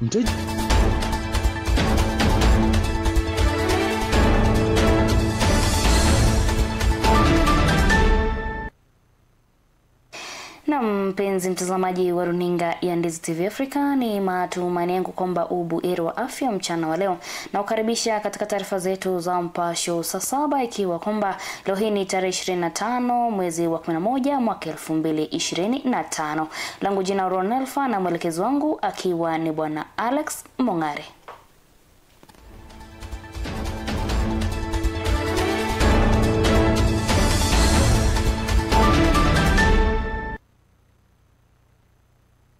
Mteja Na mpenzi mtazamaji wa runinga ya Ndizi TV Africa, ni matumaini yangu kwamba ubuheri wa afya mchana wa leo. Na kukaribisha katika taarifa zetu za Mpasho saa 7, ikiwa kwamba leo hii ni tarehe 25 mwezi wa 11 mwaka 2025. Langu jina Ronelfa na mwelekezi wangu akiwa ni Bwana Alex Mongare.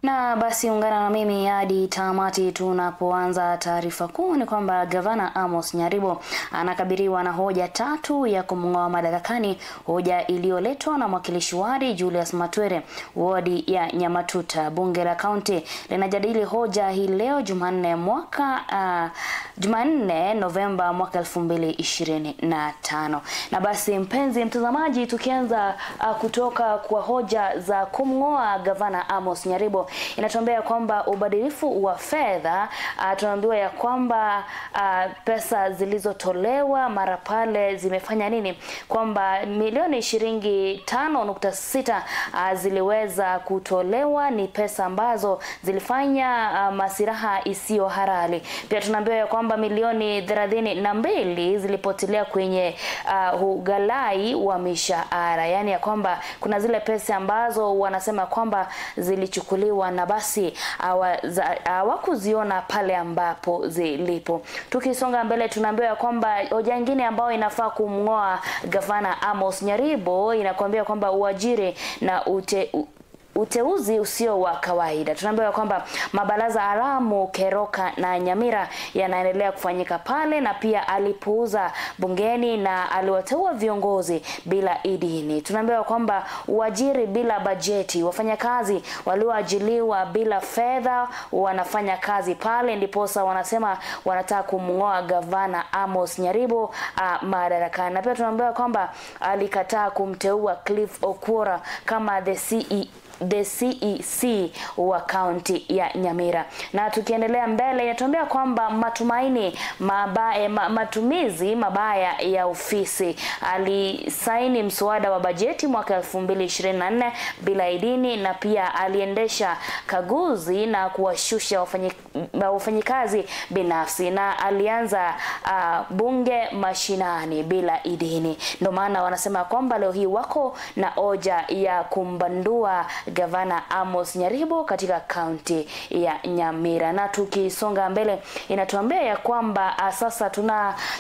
Na basi ungana na mimi hadi tamati. Tunapoanza taarifa kuu ni kwamba Gavana Amos Nyaribo anakabiliwa na hoja tatu ya kumng'oa madarakani, hoja iliyoletwa na mwakilishi wadi Julius Matwere wadi ya Nyamatuta. Bunge la kaunti linajadili hoja hii leo Jumanne Jumanne Novemba mwaka 2025. Na basi mpenzi mtazamaji, tukianza kutoka kwa hoja za kumng'oa Gavana Amos Nyaribo, inatuambia kwamba ubadilifu wa fedha, tunaambiwa ya kwamba pesa zilizotolewa mara pale zimefanya nini, kwamba milioni shilingi 5.6 ziliweza kutolewa, ni pesa ambazo zilifanya masiraha isiyo halali. Pia tunaambiwa ya kwamba milioni 32 zilipotelea kwenye ugalai wa mishahara, yani ya kwamba kuna zile pesa ambazo wanasema kwamba zilichukuliwa na basi hawakuziona pale ambapo zilipo. Tukisonga mbele, tunaambiwa kwamba hoja nyingine ambayo inafaa kumngoa Gavana Amos Nyaribo inakuambia kwamba uajiri na uteuzi usio wa kawaida. Tunaambiwa kwamba mabaraza haramu Keroka na Nyamira yanaendelea kufanyika pale, na pia alipuuza bungeni na aliwateua viongozi bila idhini. Tunaambiwa kwamba uajiri bila bajeti, wafanyakazi walioajiliwa bila fedha wanafanya kazi pale, ndiposa wanasema wanataka kumngoa Gavana Amos Nyaribo madarakani. Na pia tunaambiwa kwamba alikataa kumteua Cliff Okwora kama the CEC wa kaunti ya Nyamira. Na tukiendelea mbele, inatuambia kwamba matumaini mabaya, matumizi mabaya ya ofisi. Alisaini mswada wa bajeti mwaka 2024 bila idhini, na pia aliendesha kaguzi na kuwashusha wafanyikazi binafsi, na alianza bunge mashinani bila idhini. Ndio maana wanasema kwamba leo hii wako na hoja ya kumbandua Gavana Amos Nyaribo katika kaunti ya Nyamira. Na tukisonga mbele, inatuambia ya kwamba sasa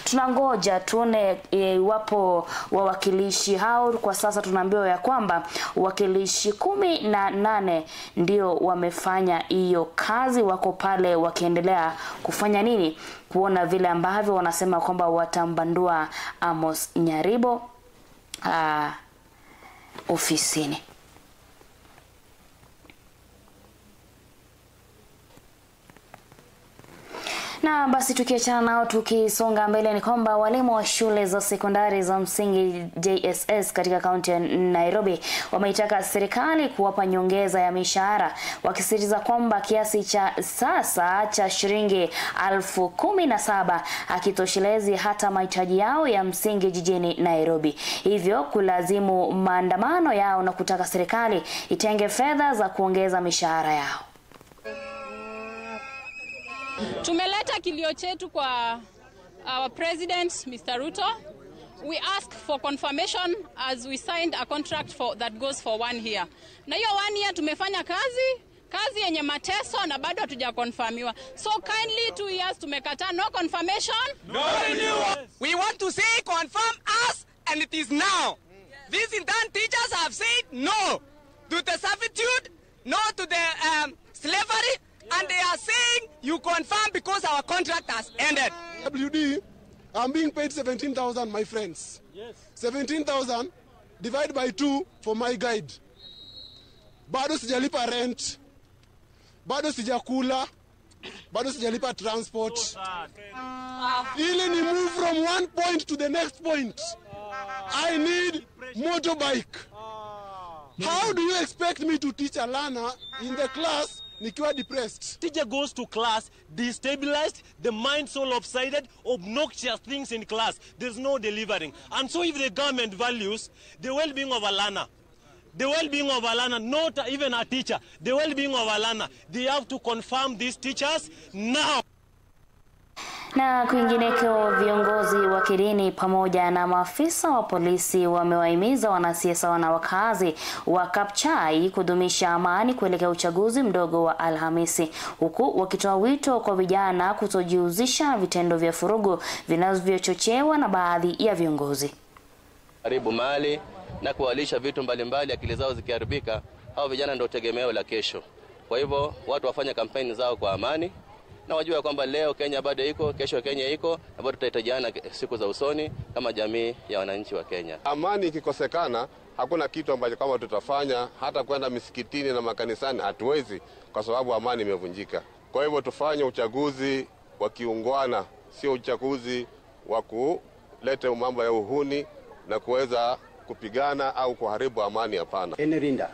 tunangoja tuone iwapo wawakilishi hao. Kwa sasa tunaambiwa ya kwamba wakilishi 18 ndio wamefanya hiyo kazi, wako pale wakiendelea kufanya nini, kuona vile ambavyo wanasema kwamba watambandua Amos Nyaribo ofisini. Na basi tukiachana nao, tukisonga mbele ni kwamba walimu wa shule za sekondari za msingi JSS katika kaunti ya Nairobi wameitaka serikali kuwapa nyongeza ya mishahara, wakisisitiza kwamba kiasi cha sasa cha shilingi 17,000 hakitoshelezi hata mahitaji yao ya msingi jijini Nairobi, hivyo kulazimu maandamano yao na kutaka serikali itenge fedha za kuongeza mishahara yao. Tumeleta kilio chetu kwa our president Mr. Ruto. We ask for confirmation as we signed a contract for that goes for 1 year. Na hiyo 1 year tumefanya kazi yenye mateso na bado hatujakonfirmiwa. So kindly 2 years tumekataa, no confirmation, no renewal. We want to say confirm us, and it is now. These intern teachers have said no to the servitude, no to the slavery. And they are saying you confirm because our contract has ended. WD, I'm being paid 17,000, my friends. Yes. 17,000 divide by 2 for my guide. Bado sijalipa rent. Bado sijakula. Bado sijalipa transport. Ili ni move from one point to the next point. I need motorbike. How do you expect me to teach a learner in the class nikiwa depressed. Teacher goes to class destabilized, the mind so lopsided, obnoxious things in class. There's no delivering. And so if the government values the well-being of a learner, the well-being of a learner, not even a teacher, the well-being of a learner, they have to confirm these teachers now. Na kwingineko, viongozi wa kidini pamoja na maafisa wa polisi wamewahimiza wanasiasa na wakazi wa Kapchai kudumisha amani kuelekea uchaguzi mdogo wa Alhamisi, huku wakitoa wito kwa vijana kutojihusisha vitendo vya furugu vinavyochochewa na baadhi ya viongozi. Haribu mali na kuwalisha vitu mbalimbali, akili zao zikiharibika, hao vijana ndio tegemeo la kesho. Kwa hivyo watu wafanye kampeni zao kwa amani na wajua kwamba leo Kenya bado iko, kesho Kenya iko, na bado tutahitajiana siku za usoni kama jamii ya wananchi wa Kenya. Amani ikikosekana, hakuna kitu ambacho kama tutafanya, hata kwenda misikitini na makanisani hatuwezi, kwa sababu amani imevunjika. Kwa hivyo tufanye uchaguzi wa kiungwana, sio uchaguzi wa kuleta mambo ya uhuni na kuweza kupigana au kuharibu amani, hapana. Any leader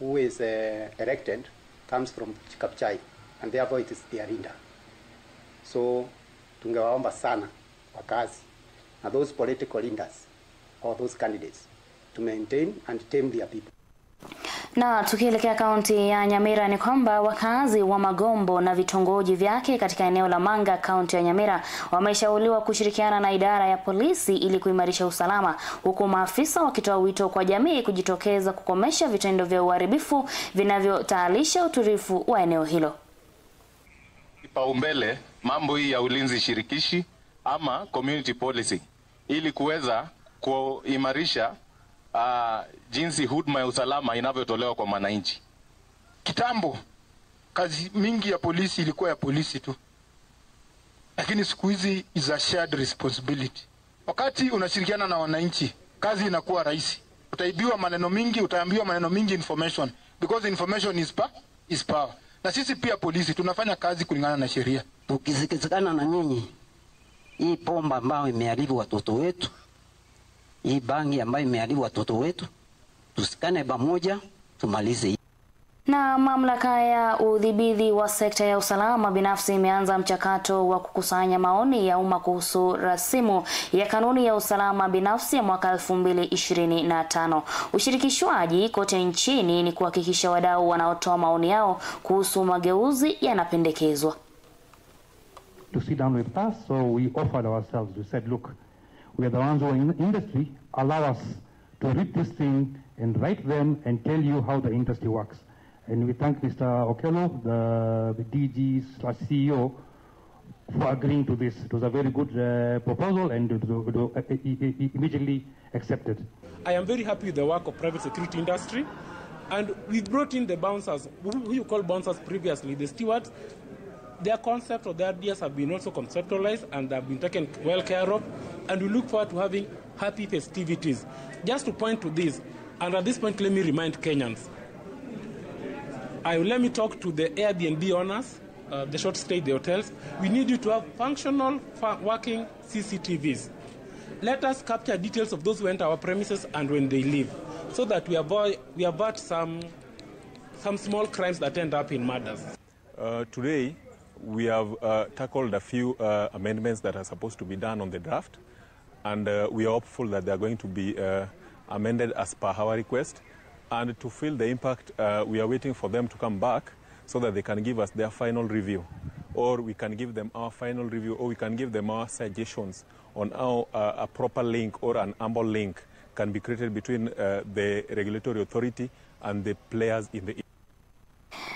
who is elected comes from Kapchai, and therefore it is their leader. So tungewaomba sana wakazi na those political leaders or those candidates to maintain and tame their people. Na tukielekea kaunti ya Nyamira ni kwamba wakazi wa Magombo na vitongoji vyake katika eneo la Manga, kaunti ya Nyamira, wameshauriwa kushirikiana na idara ya polisi ili kuimarisha usalama, huku maafisa wakitoa wito kwa jamii kujitokeza kukomesha vitendo vya uharibifu vinavyotaalisha utulivu wa eneo hilo. Kipaumbele mambo hii ya ulinzi shirikishi ama community policing ili kuweza kuimarisha jinsi huduma ya usalama inavyotolewa kwa wananchi. Kitambo kazi mingi ya polisi ilikuwa ya polisi tu, lakini siku hizi is a shared responsibility. Wakati unashirikiana na wananchi, kazi inakuwa rahisi. Utaibiwa maneno mingi, utaambiwa maneno mingi information, because information is power. Na sisi pia polisi tunafanya kazi kulingana na sheria. Tukisikizana na nyinyi, hii pomba ambayo imeharibu watoto wetu, hii bangi ambayo imeharibu watoto wetu, tusikane pamoja tumalize hii. Na mamlaka ya udhibiti wa sekta ya usalama binafsi imeanza mchakato wa kukusanya maoni ya umma kuhusu rasimu ya kanuni ya usalama binafsi ya mwaka 2025. Ushirikishwaji kote nchini ni kuhakikisha wadau wanaotoa maoni yao kuhusu mageuzi yanapendekezwa. To sit down with us, so we offered ourselves. We said, look, we are the ones who are in the industry, allow us to read this thing and write them and tell you how the industry works. And we thank Mr. Okello, the DG/CEO, for agreeing to this. It was a very good proposal and it was immediately accepted. I am very happy with the work of private security industry. And we brought in the bouncers, who you call bouncers previously, the stewards. Their concept or their ideas have been also conceptualized and have been taken well care of. And we look forward to having happy festivities. Just to point to this, and at this point let me remind Kenyans, let me talk to the Airbnb owners, the short stay, the hotels. We need you to have functional, working CCTVs. Let us capture details of those who enter our premises and when they leave, so that we avert some small crimes that end up in murders. Today, we have tackled a few amendments that are supposed to be done on the draft, and we are hopeful that they are going to be amended as per our request. And to feel the impact, we are waiting for them to come back so that they can give us their final review, or we can give them our final review, or we can give them our suggestions on how a proper link or an ample link can be created between the regulatory authority and the players in the.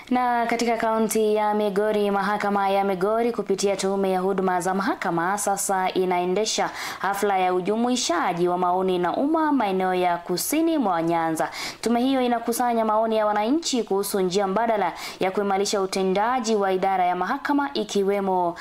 Na katika kaunti ya Migori, mahakama ya Migori kupitia tume ya huduma za mahakama sasa inaendesha hafla ya ujumuishaji wa maoni na umma maeneo ya kusini mwa Nyanza. Tume hiyo inakusanya maoni ya wananchi kuhusu njia mbadala ya kuimarisha utendaji wa idara ya mahakama, ikiwemo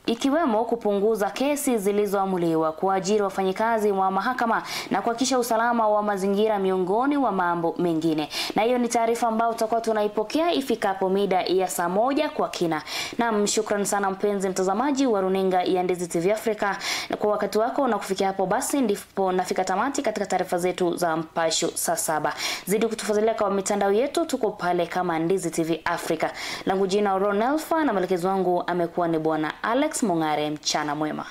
ikiwemo kupunguza kesi zilizoamuliwa, kuajiri wafanyikazi wa mahakama na kuhakikisha usalama wa mazingira miongoni wa mambo mengine. Na hiyo ni taarifa ambayo tutakuwa tunaipokea ifikapo mida ya saa 1 kwa kina. Naam, shukran sana mpenzi mtazamaji wa runinga ya Ndizi TV Africa kwa wakati wako, na kufikia hapo basi ndipo nafika tamati katika taarifa zetu za Mpasho saa 7. Zidi kutufuatilia kwa mitandao yetu, tuko pale kama Ndizi TV Africa. Langu jina Ronelfa na mwelekezi wangu amekuwa ni Bwana Alex Mongare. Mchana mwema.